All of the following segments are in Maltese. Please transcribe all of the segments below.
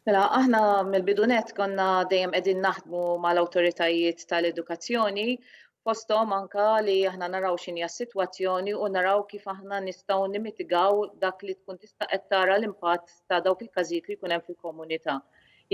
Mela, aħna mill-bidu nett konna dejjem qegħdin naħdmu mal-awtoritajiet tal-edukazzjoni, fosthom anka li aħna naraw x'inhi s-sitwazzjoni u naraw kif aħna nistgħu nimitigaw dak li tkun tista' qed tara l-impatt ta' dawk il-każijiet li jkun hemm fil-komunità.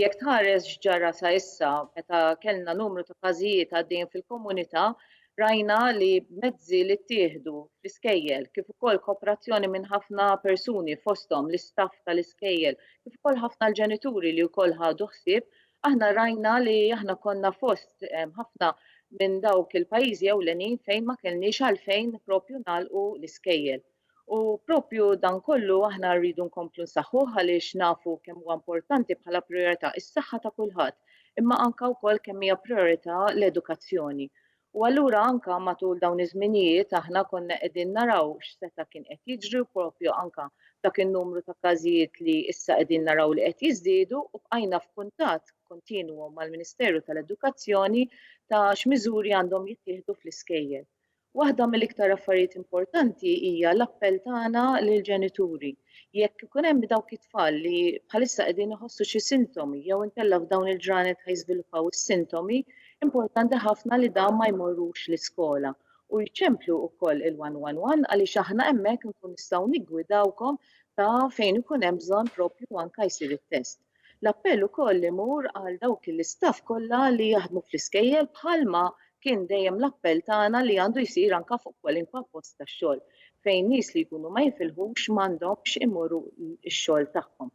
Jekk tħares x'ġara sa issa meta kellna numru ta' każijiet għaddejjin fil-komunità, rajna li mezzi li ttieħdu fl-iskejjel, kif ukoll kooperazzjoni minn ħafna persuni fosthom l-istaff tal-iskejjel, kif ukoll ħafna l-ġenituri li wkoll ħadu ħsieb, aħna rajna li aħna konna fost ħafna minn dawk il-pajjiżi ewlenin fejn ma kellniex għalfejn propju nagħlqu l-iskejjel. U propju dan kollu aħna rridu nkomplu nsaħħuh għaliex nafu kemm huwa importanti bħala priorità is-saħħa ta' kulħadd, imma anka wkoll kemm hija priorità l-edukazzjoni. U allura anka matul dawn iż-żminijiet aħna konna qegħdin naraw x'seta' kien qed jiġri u propju anka dak in-numru ta' każijiet li issa qegħdin naraw li qed jiżdiedu u bqajna f'kuntatt kontinwu mal-Ministeru tal-Edukazzjoni ta' x'miżuri għandhom jittieħdu fl-iskejjel. Waħda mill-iktar affarijiet importanti hija l-appell tagħna lill-ġenituri. Jekk ikun hemm dawk it-tfal li bħalissa qegħdin iħossu xi sintomi jew inkella f'dawn il-ġranet ħa jiżviluppaw is-sintomi, importanti ħafna li dawn ma jmorrux l-iskola u jċemplu wkoll il-111 għaliex aħna hemmhekk nkun nistgħu niggwidawkom ta' fejn ikun hemm bżonn propju anke jsir it-test. L-appell ukoll imur għal dawk l-istaff kollha li jaħdmu fl-iskejjel bħalma kien dejjem l-appell tagħna li għandu jsir anke fuq kwalinkwa post tax-xogħol fejn nies li jkunu ma jifilħux m'għandhomx imorru x-xogħol tagħhom.